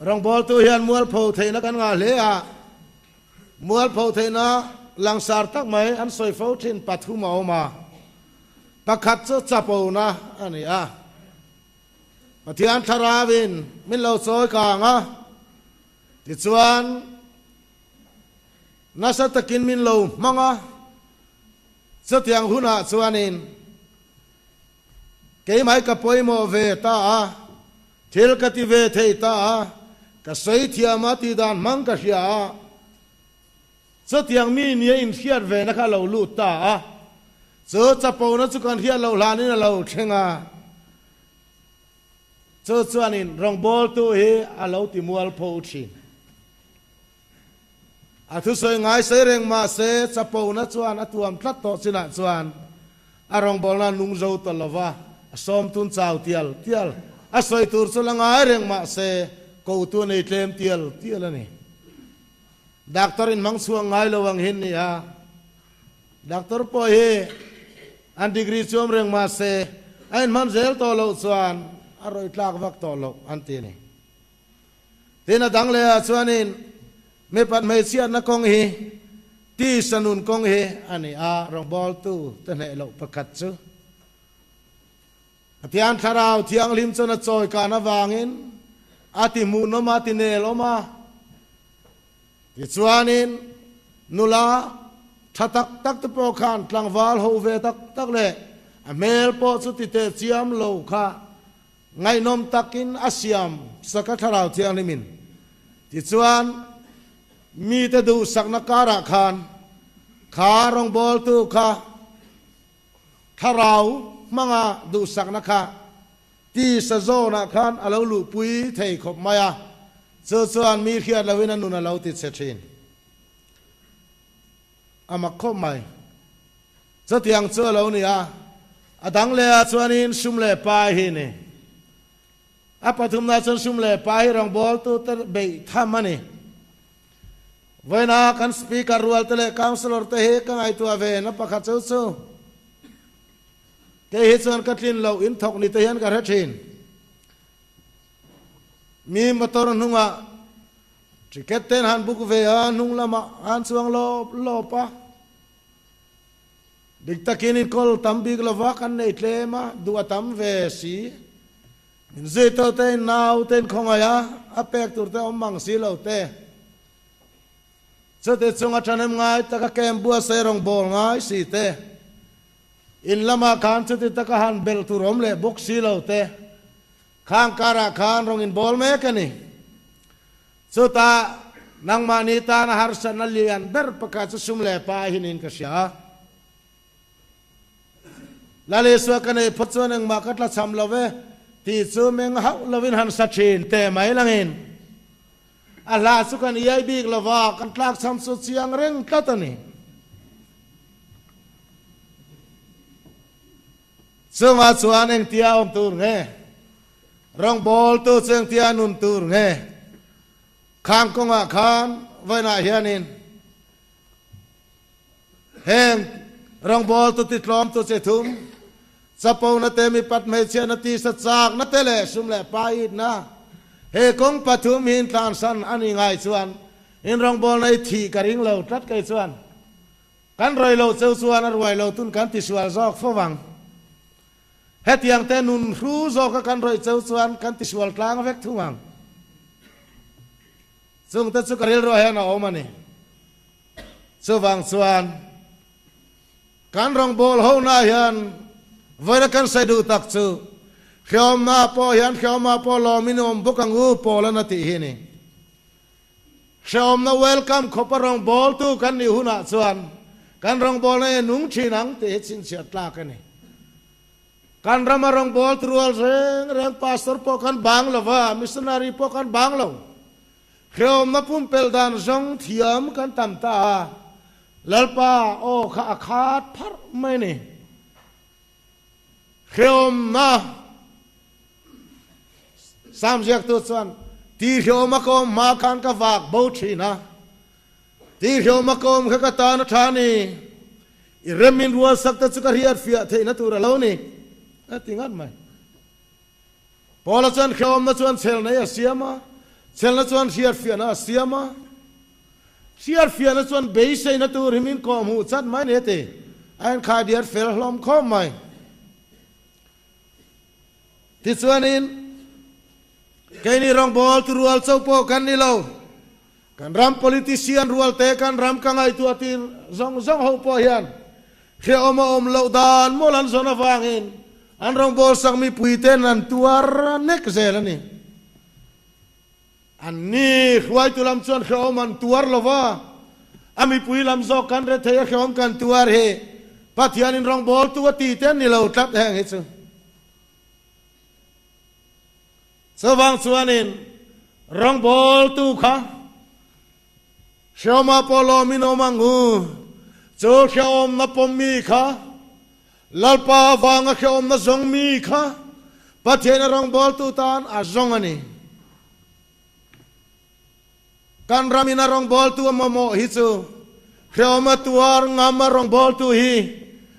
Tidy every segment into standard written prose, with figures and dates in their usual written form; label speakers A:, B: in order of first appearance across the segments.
A: Rawngbawltu hian mualpho theihna kan ngah hle a, mualpho theihna langsar tak mai an sawi fo thin pathum a awm a, pakhat chu chapona a ni a. Pathian Thlarauin min lo chawi kang a, tichuan nasa takin min lo hmang a, chutiang hunah chuanin Keimah ka pawimawh ve ta a, thil ka ti ve thei ta a, ka sawi thiam a tih dan hmang ka hria a, chutiang mi nia inhriat ve na kha a lo lut ta a, chu chapona chu kan hriat loh hlanin a lo thleng a, chu chuanin rawngbawltu hi a lo ti mualpho thin. A thusawi ngaisai reng mah se chapona chuan a tuam tlat tawh chinah chuan a rawngbawlna nung zo ta lo va, a sawm tun chau tial tial. A sawi tur chu la ngai reng mah se kotu a nei tlem tial tial a ni. Doctor in hmang chhuak ngai lo ang hin ni a, doctor pawh hi an degree chuam reng mah se a inhman zel tawh loh chuan a rawih tlak vak tawh loh an ti a ni. Tin, a dang leh ah chuanin mipat hmeichhiatna kawng hi tisa nun kawng hi a ni a, rawngbawltu te hneh loh pakhat chu Pathian Thlarau Thianghlim chuan a chawi kan avangin a ti hmuhnawm a, ti nel awm a. Tichuanin nula tha tak tak te pawh khan tlangval ho ve tak tak leh a hmel pawh chu ti teh chiam lo kha Ngaihnawm takin a siam sak a Thlarau Thianghlimin. Tichuan, mite duhsakna karah khan kha rawngbawltu kha Thlarau hmanga duhsakna kha tisa zawnah khan a lo luhpui thei khawp mai a, chu chuan mi hriat loin a nun a lo ti chhe thin. A mak khawp mai. Chutiang chu a lo ni a, a dang leh ah chuanin sum leh pai hi ni. A pathumna chuan sum leh pai hi rawngbawltu te beih tham a ni. Vawiina kan Speaker rual te leh Councillor te hi ka ngaihtuah ve na pakhat chu chu kei hi chuan ka tlin loh in thawk ni te hian ka hre thin. Mi motor hnungah ticket ten han book ve a, hnung lamah an chuang lawp lawp a. Dik takin i kawl tam bik lova kan nei tlem a, duh a tam ve si. Min zui to te in nau te in khawngaih a, a pek tur te awm mang si lo te. Chute chunga thahnem ngai taka kem buatsaih rawng bawl ngai si te. In lamah khan chuti taka han belh tur awm leh bawk si lo te. Khang karah khan rawng in bawl mek a ni. Chutah, nangmahni tana harsatna lian ber pakhat chu sum leh pa hinin ka hria a. Lal Isua ka neih phawt chuan engmah ka tlachham lo ve tih chu meng hauh lovin han sa thin teh mai langin a hla chu kan iai bik lo va, kan tlakchham chu chiang reng tlat a ni. Chungah chuan engtia awm tur nge? Rawngbawltu chu engtia nun tur nge? Khang kawngah khan vawiinah hianin heng rawngbawltu titlawmtu chi thum, chapona te, mipat hmeichhiatna, tisa chakna te leh sum leh paitna, he kawng pathum hi intlansan a ni ngai chuan in rawngbawlna i thih ka ring lo tlat kei chuan. Kan rei lo cheu chuan a ruai lo tun kan tisual zawk fo vang. Hetiang te nun hru zawka kan rawih cheu chuan kan tisual tlang vek thung ang. Chung te chu ka rilruah hian a awm a ni. Chuvang chuan kan rawngbâwl hona hian vawiina kan sawi duh tak chu hreawmna pawh hian hreawmah pawh lawmin i awm bawk ang u Paul-an a tih hi a ni. Hreawmna welcome khawpa rawngbawltu kan nih hunah chuan kan rawngbawlna hi a nung thin ang tih hi chhinchhiah tlak a ni. Kan rama rawngbawltu rual reng reng pastor pawh kan bang lo va, missionary pawh kan bang lo. Hreawmna pumpelh dan zawng thiam kan tam ta a, Lalpa aw kha a khat pharh mai a ni. Hreawmna Sam ziaktu chuan, Ti hreawm a ka awm hma khan ka vak bo thin a, ti hreawm a ka awm kha ka tan a tha ni, i rem min rualsak te chu ka hriat fiah theihna tur a lo ni, a ti ngat mai. Paula chuan hreawmna chuan chhel nei a siam a, Chhelna chuan hriatfiahna a siam a, hriatfiahna chuan beiseina tur hi min kawhhmuh chat mai ni a ti. A inkhaidiat fel hlawm khawp mai. Tichuanin, keini rawngbawltu rual cho pawh kan ni lo. Kan ram politician rual te, kan ram ka ngaihtuah tir zawng zawng ho pawh hian hrehawm a awm loh dan mawl an zawn avangin an rawngbawlsak mipui ten an tuar nek zel a ni. Anni hruaitu lam chuan hrehawm an tuar lo va, a mipui lam zawk kan rethei a hrehawm kan tuar hi Pathianin rawngbawltu a ti te an ni lo tlat heng hi chu. Chuvang chuanin rawngbawltu kha hrehawmah pawh lawmin awm ang u, chu hrehawmna pawmmi kha Lalpa avanga hrehawmna zawng mi kha Pathiana rawngbawltu tan a zawng a ni. Kan ramin a rawngbawltu a mamawh hi chu hrehawm a tuar ngam a rawngbawltu hi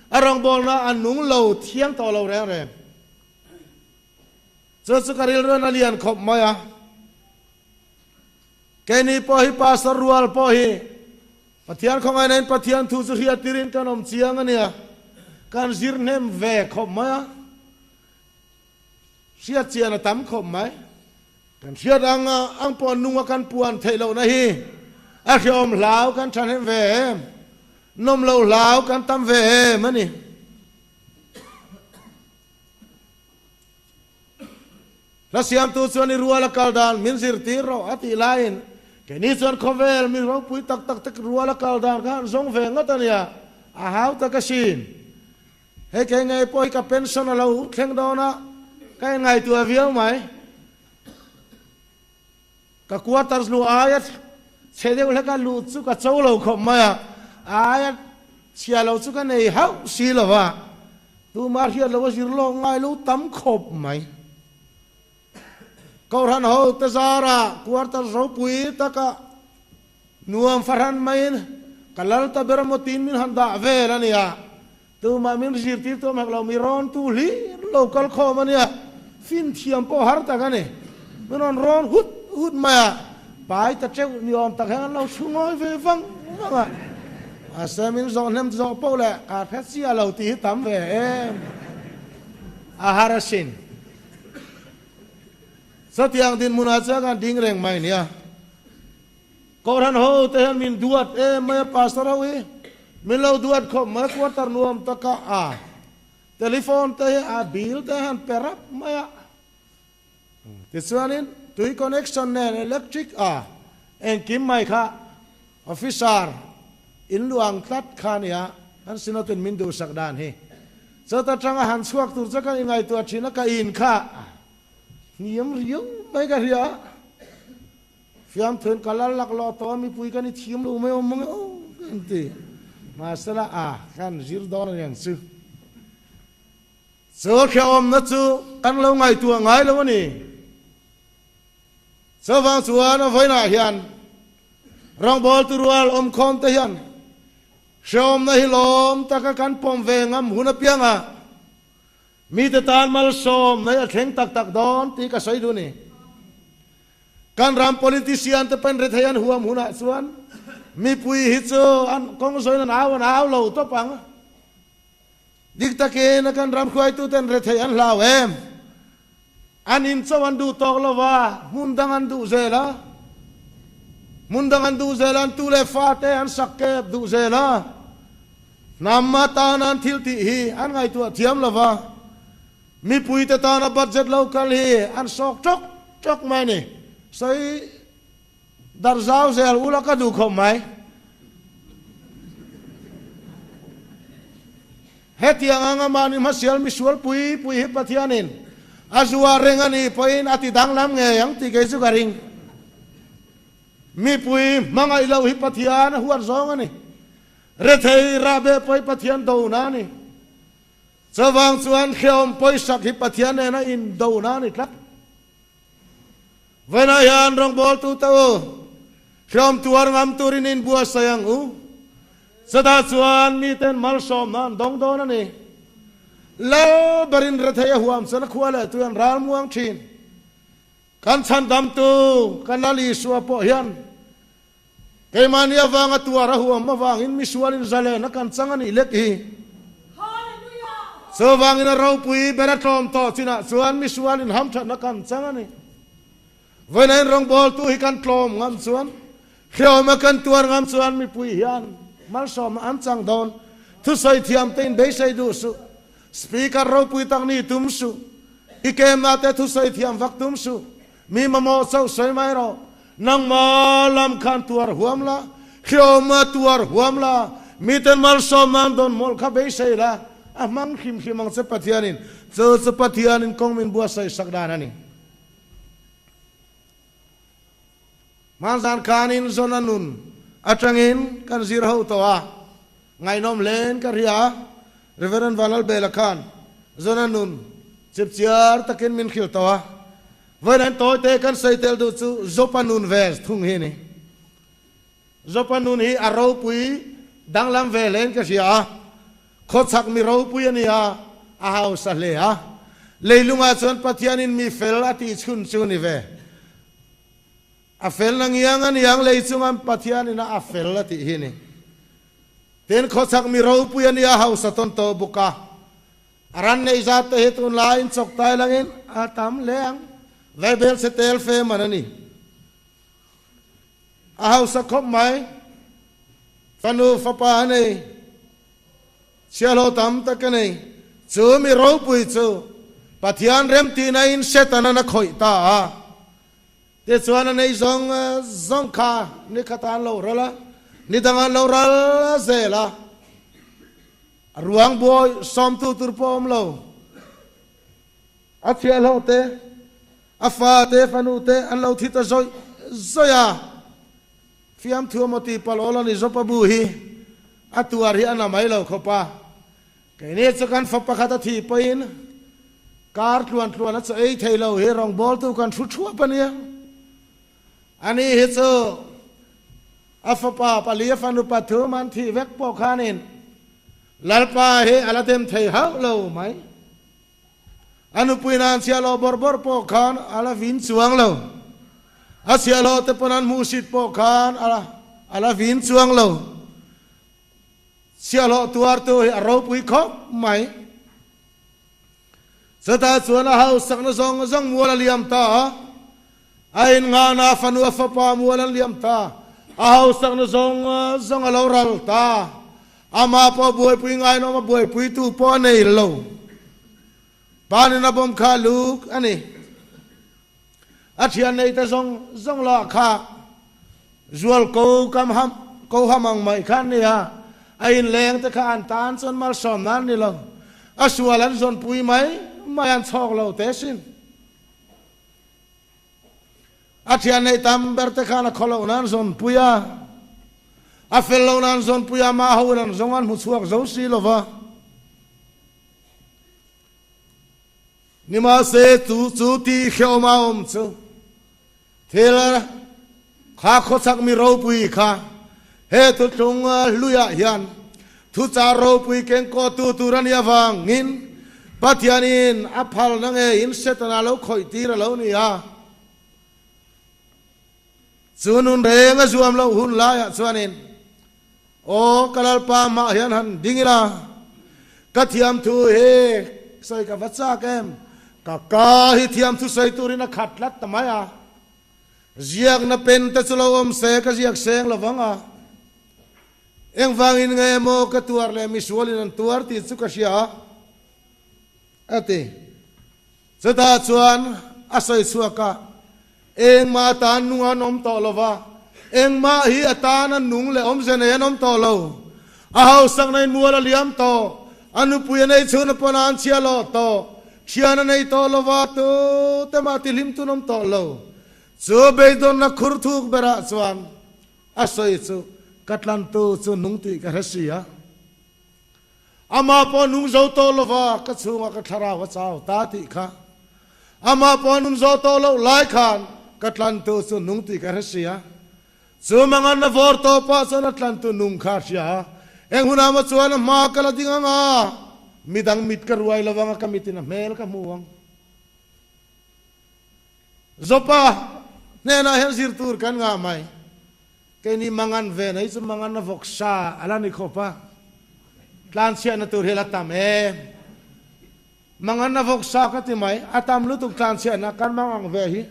A: a rawngbawlna a nung lo thiang tawh lo reng reng. Chu chu ka rilruan a lian khawp mai a. Keini pawh hi Pastor rual pawh hi Pathian khawngaihnain Pathian thu chu hriattirin kan awm chiang a nia, kan zir hnem ve khawp mai a, hriat chian a tam khawp mai. Kan hriat ang ang pawh nunga kan puan theih lohna hi a hrehawm hlau kan thahnem ve em, nawm lo hlau kan tam ve em a ni. Hla siamtu chuan i rual a kal dan min zirtir rawh a tih laiin keini chuan khawvel mi ropui tak tak te rual a kal dan kha an zawng ve ngawt a nia, a hau tak asin. Hei kei ngei pawh hi ka pension a lo thleng dawn a, ka inngaihtuah viau mai. Ka quarters luh aia chhe deuh hlek a luh chu ka cho lo khawp mai a, a aia chhia lo chu ka nei hauh si lo va, tumah hriat lo a zir lawk ngai lo tam khawp mai. Kohhran ho te zara quarters ropui taka nuam fahran maiin ka lal ta ber emaw tiin min han dah vel a nia. Tumah min zirtir tu hmek lo, mi rawn tu hlir lo kal khawm a nia, fin thiam pawh har tak a ni. Min rawn rawn hut hut mai a, pai ta teuh ni awm tak hian an lo chhu ngawi ve vang vang a. Mahse min zawh hnem zawh poh leh ka hre chiah lo tih hi tam ve em a har asin. Chutiang dinhmunah chuan kan ding reng mai nia. Kohhran ho te hian min duat em mai a, Pastor ho hi min lo duat khawp mai a, quarter nuam taka a telephone te hi a bill te han pe rap mai a, tichuanin tui connection nen electric a engkim mai kha officer in luang tlat kha nia kan synod in min duhsak dan hi chawt atanga han chhuak tur chu kan ingaihtuah thin a, ka in kha hniam riau mai ka hria. Fiamthuin ka lal laklawh tawh a, mipui kan i thiam lo mai awm mang e aw ka inti. Mahsela a kan zir dawn a niang chu. Chu hrehawmna chu kan lo ngaihtuah ngai lo a ni. Chuvang chuan a vawiinah hian rawngbawltu rual awmkhawm te hian hrehawmna hi lawm taka kan pawm ve ngam hun apiangah mite tan malsawmna hi a thleng tak tak dawn tih ka sawi duh a ni. Kan ram politician te pawn rethei an huam hunah chuan mipui hi chu an kawng zawiin an au an au lo tawp ang. Dik takin a kan ram hruaitu ten rethei an hlau em? An in cho an duh tawk lo va, hmun dang an duh zel a. Hmun dang an duh zel a, an tu leh fa te an sak kep duh zel a. Hnam atana an thil tih hi an ngaihtuah thiam lo va. Mipuite tana budget lo kal hi an sawk tawk tawk mai ni. Sawi darh zau zel ula ka duh khawp mai. Hetiang anga mahni hmasial misual pui pui hi Pathianin a zuar reng a nih pawhin a ti danglam ngei ang tih kei chu ka ring. Mipui hmangaih loh hi Pathian a huat zawng a ni. Rethei rahbeh pawh hi Pathian dona a ni. Chuvang chuan hrehawm pawisak hi Pathian nena indona a ni tlat. Vawiinah hian rawngbawltute u, hrehawm tuar ngam turin inbuatsaih ang u. Chutah chuan miten malsawmna an dawng dawn a ni. Lal berin rethei a huam chuan a khua leh tui an ral muang thin. Kan chhandamtu kan Lal Isua pawh hian keimahni avanga tuar a huam avangin misualin zalen a kan chang a nih lek hi. Chuvangin a ropui ber a tlawm tawh chinah chuan misualin hamthatna kan chang a ni. Vawiin rawngbawltu hi kan tlawm ngam chuan, hrehawma kan tuar ngam chuan mipui hian malsawmna an chang dawn. Thusawi thiamte in beisei duh suh. Speaker ropui tak ni tum suh. I kemna te thusawi thiam vak tum suh. Mi mamawh chauh sawi mai rawh. Nangma lam khan tuar huam la, hrehawma tuar huam la, miten malsawm nan dawn mawlh kha beisei la, a hmang hrim hrim ang che Pathianin. Chu chu Pathianin kawng min buatsaih sak dan a ni. Hmanzan khanin Zona nun atangin kan zir ho tawh a, ngaihnawm hlein ka hria a, Reverend Vanlalbela khan Zona nun chipchiar takin min hrilh tawh a, vawiin tawite kan sawi tel duh chu Zopa nun ve thung hi a ni. Zopa nun hi a ropui danglam ve hlein ka hria a, khawchhak mi ropui a ni a, a hausa hle a. Leilungah chuan Pathianin mi fel a tih chhun chu ni ve. A fel na ngiang a niang lei chunga Pathianin a a fel a tih hi ni. Tin, khawchhak mi ropui a ni a, hausa tawn tawh bawk a. A ran neih zat te hi tunlaiin chawk tai langin a tam hle ang. Vaibel chhe tel fe man a ni. A hausa khawp mai. Fanu fapa a nei. Chhiahhlawh tam tak a nei. Chu mi ropui chu Pathian remtihna in Setanan a khawih ta a. Tichuan a nei zawng zawng kha ni khatah an lo ral a, ni dangah an lo ral zel a. A ruang buai sawmtu tur pawh a awm lo. A chhiahhlawh te, A fa te fanu te an lo thi ta zawih zawih a, fiamthu emaw tih palh awl a ni Zopa bu hi a tuar hi a na mai lo khawp a. Keini chu kan fa pakhat a thih pawhin kar tluan tluan a chaw ei thei lo hi rawngbawltu kan thu thuap a nia. Ani hi chu a fapa pali a fanu pathum an thih vek pawh khanin Lalpa hi a la dem thei hauh lo mai. A nupui nan chhiahhlawh bawrh bawrh pawh khan a la vin chuang lo. A chhiahhlawh te pawn an hmuhsit pawh khan a la vin chuang lo. Chhiahhlawh tuartu hi a ropui khawp mai. Chutah chuan a hausakna zawng zawng mual a liam ta a. A innghahna fanu a fapa mual an liam ta. A hausakna zawng zawng a lo ral ta. Amah pawh buaipui ngainawm a buaipuitu pawh a nei lo. Panin a bawm kha luk a ni. A thian nei te zawng zawng lah kha zual ko kam ham ko ham ang mai kha an ni a, a inleng te kha an tan chuan malsawmna an ni lo. A sual an zawnpui mai mai an chhawk lo te sin. A thian neih tam ber te khan a khaw loh nan zawnpui a, a fel loh nan zawnpui a, mah ho in an zawng an hmu chhuak zo si lo va. Nimahse chu chu tih hrehawm a awm chu thil kha khawchhak mi ropui kha he thuthlung hluiah hian thuchah ropui kengkawhtu tur a nih avangin Pathianin a phalna ngeiin Setana lo khawih tir a lo ni a. Chu nun reng a zuam loh hun laiah chuanin, Aw ka Lalpa mah hian han ding ila, ka thiamthu hi sawi ka va chak em? Ka ka hi thiamthu sawi turin a khat tlat ta mai a. Ziakna pen te chu lo awm se ka ziak seng lo vang a. Engvangin nge emaw ka tuar leh misualin an tuar tih chu ka hria a, a ti. Chutah chuan a sawi chhuak a, Engmah atan nung an awm tawh lo va, engmah hi atana nung leh awmze nei an awm tawh lo. A hausakna in mual a liam tawh, a nupui a nei chhun a pawn a an chhia lawh tawh, thian a nei tawh lo va, tute mah tihlim tun awm tawh lo. Chu beidawnna khur thuk berah chuan a sawi chu, Ka tlantu chu nung tih ka hre si a. Amah pawh nung zo tawh lo va, ka chhungah ka thlarau a chau ta tih kha. Amah pawh nung zo tawh loh lai khan ka tlantu chu nung tih ka hre si a. Chu mangan a vawr tawh pah chuan a tlantu nung kha a hria a. Eng hunah maw chuan a hma ka la ding ang a, midang mit ka ruai lo ang a, ka mitin a hmel ka hmu ang. Jopa hnenah hian zir tur kan ngah mai. Keini mangan ve nei chu mangan a vawk sa a la ni khawp a, tlanchhiahna tur hi a la tam em. Mangan a vawk sa ka ti mai, a tam lutuk tlanchhiahna kan mangang ve hi.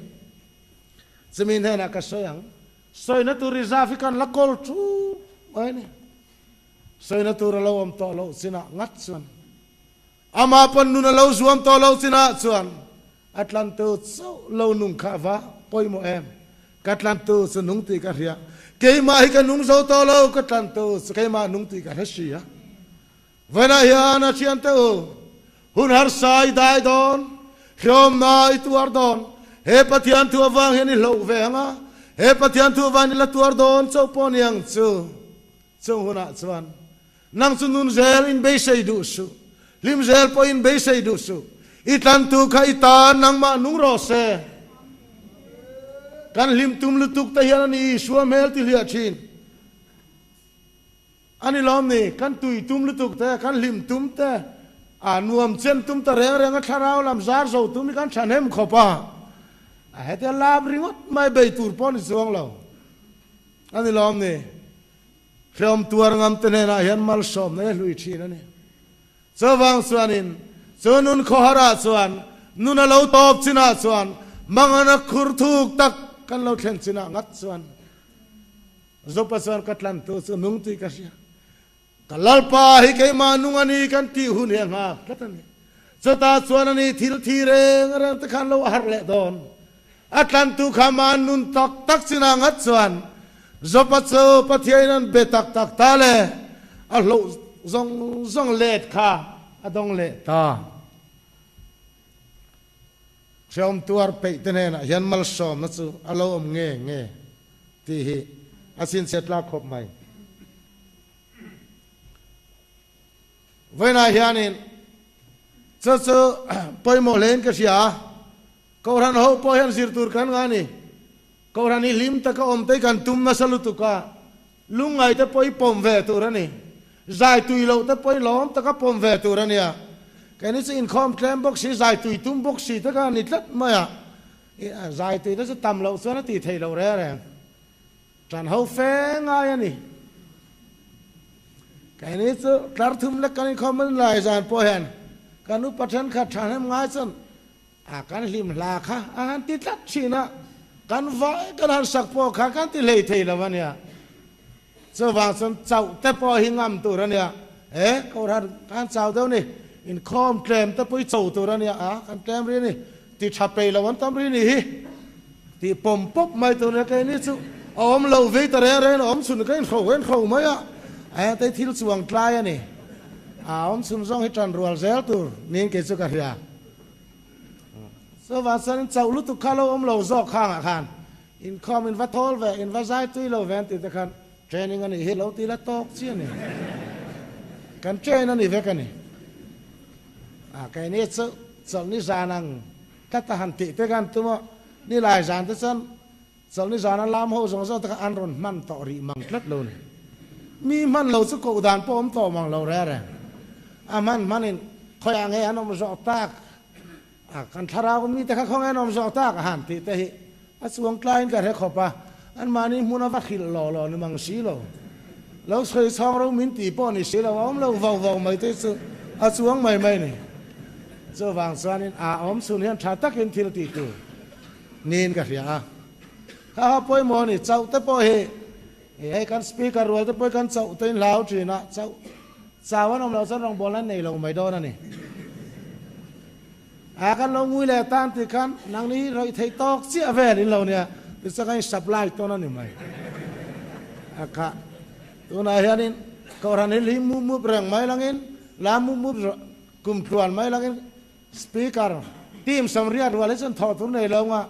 A: Chumi hnenah ka sawi ang, sawina tur reserve hi kan la kawl thup mai a ni. Sawina tur a lo awm tawh loh chinah ngat chuan, amah pawn nun a lo zuam tawh loh chinah chuan a tlantu chauh lo nung kha va pawimawh em? Ka tlantu chu nung tih ka hria, keimah hi ka nung zo tawh lo, ka tlantu chu keimah nung tih ka hre si a. Vawiinah hian a thiante u, hun harsa i dai dawn, hreawmna i tuar dawn, he Pathian thu avang hian i hloh ve ang a, he Pathian thu avangin i la tuar dawn chauh pawh ni ang chu. Chung hunah chuan nang chu nun zel in beisei duh suh, hlim zel pawh in beisei duh suh, i tlantu kha i tan nangmah nung rawh se. Kan hlim tum lutuk te hian a ni Isua hmel ti hliah thin. A ni lawm ni, kan tui tum lutuk te, kan hlim tum te, a nuam chen tum ta reng reng a thlarau lam zar zo tum hi kan thahnem khawp a, a hetia lap ringawt mai bei tur pawh ni chuang lo. A ni lawm ni, hreawm tuar ngam te hnenah hian malsawmna hi a hlui thin a ni. Chuvang chuanin chu nun khawharah chuan nun a lo tawp chinah chuan mangana khur thuk tak kan lo thlen chinah ngat chuan Zopa chuan ka tlantu chu nung tih ka hria. Ka Lalpa hi keimah nung a ni kan tih hun hi a nghak tlat a ni. Chutah chuan a ni thil thi reng reng te khan lo a harh leh dawn. A tlantu kha mah nun tak tak chinah ngat chuan Jopa chu Pathiain an be tak tak ta le a hloh zawng zawng let kha a dawng leh ta. Hreawm tuar peih te hnenah hian malsawmna chu a lo awm nge nge tih hi a chhinchhiat tlak khawp mai. Vawiinah hianin chu chu pawimawh hlein ka hria a, Kohhran ho pawh hian zir tur kan ngah a ni. Kohhran hi hlim taka awm te hi kan tum nasa lutuk a, lungngai te pawh hi pawm ve tur a ni. Zai tui loh te pawh hi lawm taka pawm ve tur a nia. Keini chu inkhawm tlem bawk si, zai tui tum bawk si te kha a ni tlat mai a. Zai tui te chu tam loh chuan a tih theih loh reng reng. Ṭan ho fe ngai a ni. Keini chu tlar thum lek kan inkhawm a ni lai zan pawh hian kan upa ṭhenkhat ṭhahnem ngai chuan A kan hlim hla kha a han ti tlat thin a, kan vai kan han sak pawh kha kan ti hlei thei lo a nia. Chuvang chuan chauh te pawh hi ngam tur a nia. E, Kohhran kan chau deuh ni, inkhawm tlem te pawh hi cho tur a nia, a kan tlem ri a ni, ti tha pei lo an tam ri ni hi, ti pawm pawp mai tur a nia, keini chu a awm lo vei ta reng reng a awm chhun ka inhro ka inhro mai a, a hete thil chuang tlai a ni, a awm chhun zawng hi tan rual zel tur niin kei chu ka hria. Chuvang chuan chauh lutuk kha lo awm lo zawk khangah khan inkhawm in va thawl ve, in va zai tui lo ve an tih te khan training a nih hi lo ti la tawk chi a ni. Kan train a ni vek a ni. A keini chu chawlhni zan ang tlat a han tih te khan tum a, nilai zan te chuan Chawlhni zana lam ho zawng zawng te kha an rawn hman tawh rih mang tlat lo ni. Mi hman lo chu koh dan pawh awm tawh mang lo reng reng. A hman hmanin khawiah nge an awm zawh tak a, kan thlarau mite kha khawnge an awm zawh tak a han tih te hi a chuang tlaiin ka hre khawp a, anmahni hmun a va hrilh law law ni mang si lo. Lo sawi chhawng ro min tih pawh ni si lo, a awm lo vau vau mai te chu a chuang mai mai ni. Chuvang chuanin a awm chhun hian tha takin thil tih tur Niin ka hria a. Kha ha pawimawh a ni, chauh te pawh hi hei kan speaker rual te pawh hi kan chauh te in hlau thin a, chauh chau an awm loh chuan rawngbawlna an nei lo mai dawn a ni. A kan lo ngui leh tan tih khan nangni hi rawih theih tawk chiah vel in lo nia, tichuan kan in supply tawn a ni mai. A kha tunah hianin Kohhran hi hlim mup mup reng mai langin lam mup mup kum tluan mai langin Speaker, Team Samriat rual hi chuan thawh tur nei lo nga,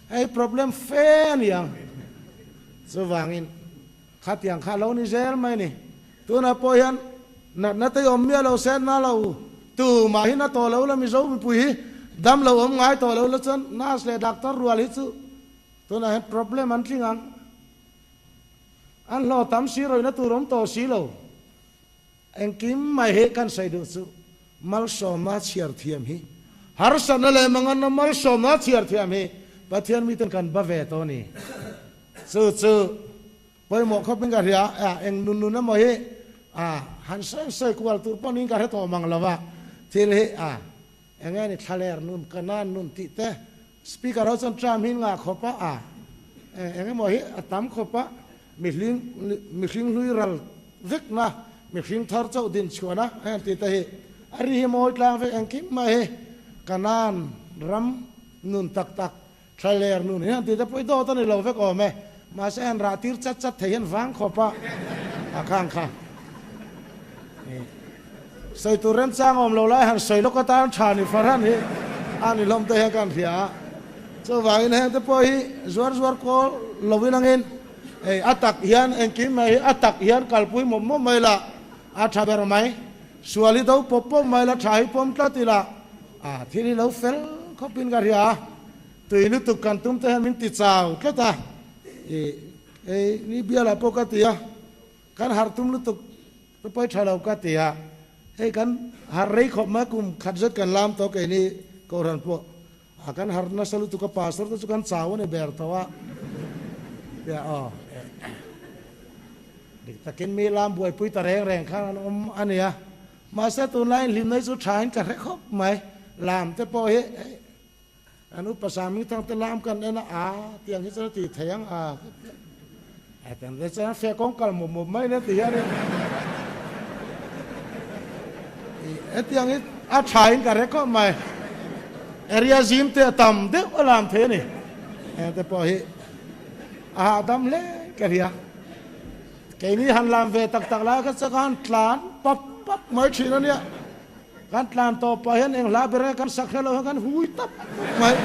A: hei problem fe a ni ang. Chuvangin khatiang kha lo ni zel mai ni. Tunah pawh hian natna te awm miah lo se na lo tumah hi na tawh lo la Mizo mipui hi dam lo awm ngai tawh lo la chuan nurse leh doctor rual hi chu tunah hian problem an tling ang. An hlawh tam si rawihna tur awm tawh si lo. Engkim mai hi kan sawi duh chu malsawmna chhiar thiam hi, harsatna leh manganna malsawmna chhiar thiam hi Pathian miten kan ba ve tawh a ni. Chu chu pawimawh khawpin ka hria a, eng nun nun emaw hi a han sawi sawi kual tur pawh niin ka hre tawh mang lo va, thil hi a eng nge ni thlaler nun, Kanan nun tih te Speaker ho chuan tram hi ngah khawp a, a eng emaw hi a tam khawp a, mihring mihring hlui ral vekna, mihring thar chauh din chhuahna a han tih te hi a ri hi mawi tlang vek engkim mai hi Kanan ram nun tak tak thlaler nun hi han tih te pawh hi dawt a ni lo vek awm e, mahse han rah tir chat chat thei hian vang khawp a, a khang kha. Sawi tur remchang awm lo lai han sawi lawk atan tha ni far han hi a ni hlawm te hian kan hria a. Chuvangin heng te pawh hi zuar zuar kawl lovin angin hei a tak hian engkim mai hi a tak hian kalpui mawp mawp mai la a tha ber mai. Sual hi do pawp pawp mai la tha hi pawm tlat ila a thil hi lo fel khawpin ka hria a. Tui lutuk kan tum te hian min ti chau tlat a. Ih hei ni bialah pawh ka ti a kan harh tum lutuk Ka pawi tha lo ka ti a, hei kan harh rei khawp mai kum khat zet kan lam tawh keini Kohhran pawh a kan harh nasa lutuk a pastor te chu kan chau a ni ber tawh a tia aw dik takin mi lam buaipui ta reng reng khan an awm a nia mahse tunlaiin hlimna hi chu thain ka hre khawp mai lam te pawh hi An upa Sami thang te lam kan en a, aa tiang hi chuan a ti thei ang a ka ti a. A tiang te chuan feh kawng kal mup mup mai nia ti hian in hetiang hi a tha in ka hre khawp mai. Area zim te a tam deuh a lam thei a ni. Heng te pawh hi a hahdam hle ka hria. Keini han lam ve tak tak lai kha chuan ka han tlan pap pap mai thin a nia. Kan tlan tawh pah hian eng hla ber nge kan sak hrelo hian kan hui tap tap mai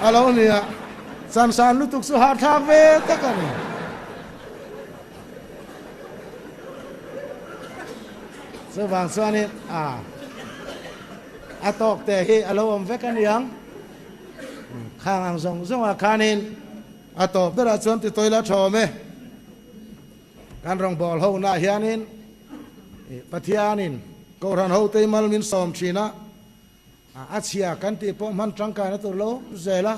A: a lo ni a, chansan lutuk chu hahthlak ve tak a ni. Chuvang chuanin a a tawk te hi a lo awm vek a niang. Khang ang zawng zawngah khanin a tawp berah chuan ti tawila tha awm e. Kan rawngbâwl honaah hianin Pathianin Kohhran hotei mal min sâwm ṭhîn a, a chhia kan tih pawh hman ṭangkaina tûr lo zêl a,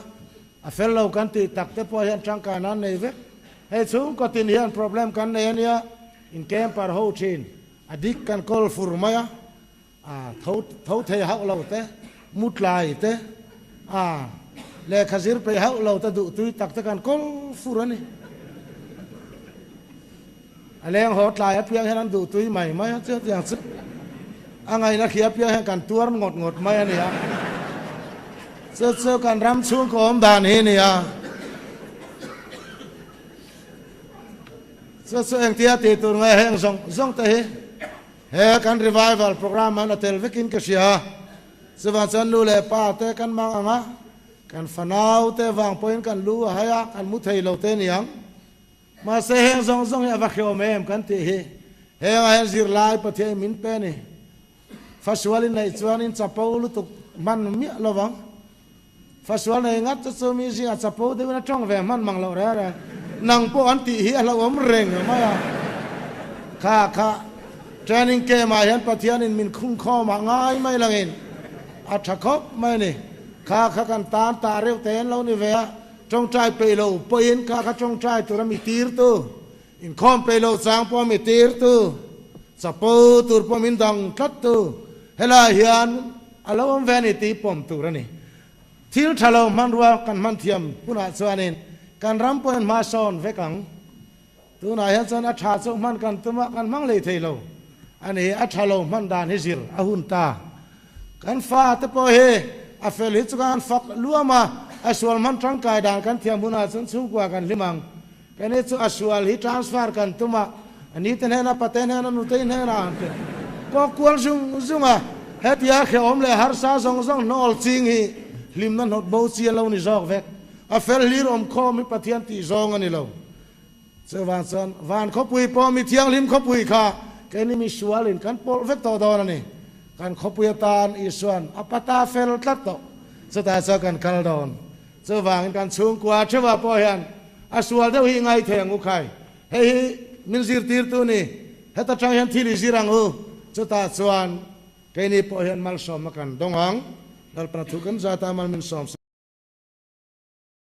A: a fel lo kan tih tak te pawh hian ṭangkaina an nei vek. Hei chhûngkaw tin hian problem kan nei a nia, in camper ho ṭhîn, a dik kan kawl fur mai a, A tho tho thei hauh lo te, mu tlai te, a lehkha zir peih hauh lo te duh tui tak te kan kawl fur a ni. A leng haw tlai apiang hian an duh tui mai mai a, chutiang chu a ngaihna khi apiang hian kan tuar ngawt ngawt mai a ni a. Chu chu kan ram chhungkaw awm dan hi a ni a. Chu chu engtia tih tur nge heng zawng zawng te hi. He kan revival programme an a tel vekin ka hria. Chuvang chuan nu leh pa te kan mang ang a, kan fanau te vang pawhin kan lu a hai a, kan mu thei lo te niang. Mahse heng zawng zawng hi a va hreawm em kan tih hi hengah hian zirlai Pathian min pe a ni. Fasual in neih chuan in chapo lutuk hman miah lovang. Fasual nei ngat chu chu mi zingah chapo deuhin a tawng ve hman mang loh reng reng. Nang pawh an tih hi a hlauhawm reng mai a. Kha kha training camp ah hian Pathianin min khung khawm ah ngai mai langin a tha khawp mai a ni. Kha kha kan tan tah reuh te an lo ni ve a, tawngtai peih lo pawhin kha kha tawngtai tura mi tirtu, inkhawm peih lo chang pawh mi tirtu, chapo tur pawh min dang tlattu helai hian A lo awm ve a ni tih pawm tur a ni. Thil tha lo hmanrua kan hman thiam hunah chuanin kan ram pawhin hma sawn vek ang. Tunah hian chuan a tha chu hman kan tum a, kan hmang lei thei lo a ni. A tha lo hman dan hi zir a hun ta. Kan fa te pawh hi a fel hi chu kan fak luam a, a sual hman tangkai dan kan thiam hunah chuan chhungkua kan hlim ang. Kani chu a sual hi transfer kan tum a, a ni te hnena, pate hnena, nutei hnena an ti kawk kual zung zung a, hetia hrehawm leh harsa zawng zawng hnawl ching hi hlimna hnawt bo chi a lo ni zawk vek. A fel hlir awm khawm hi Pathian tih zawng a ni lo. Chuvang chuan van khawpui pawh mi thianghlim khawpui kha keini mi sualin kan pawlh vek tawh dawn a ni. Kan khawpui atan Isuan a pata fel tlat tawh. Chutah chuan kan kal dawn. Chuvangin kan chhungkua theuhah pawh hian a sual deuh hi i ngai thei ang u khai. Hei hi min zirtirtu ni, heta tang hian thil i zir ang u. Chutah chuan keini pawh hian malsawmna kan dawng ang. Lalpana thu kan zata mal min sawm.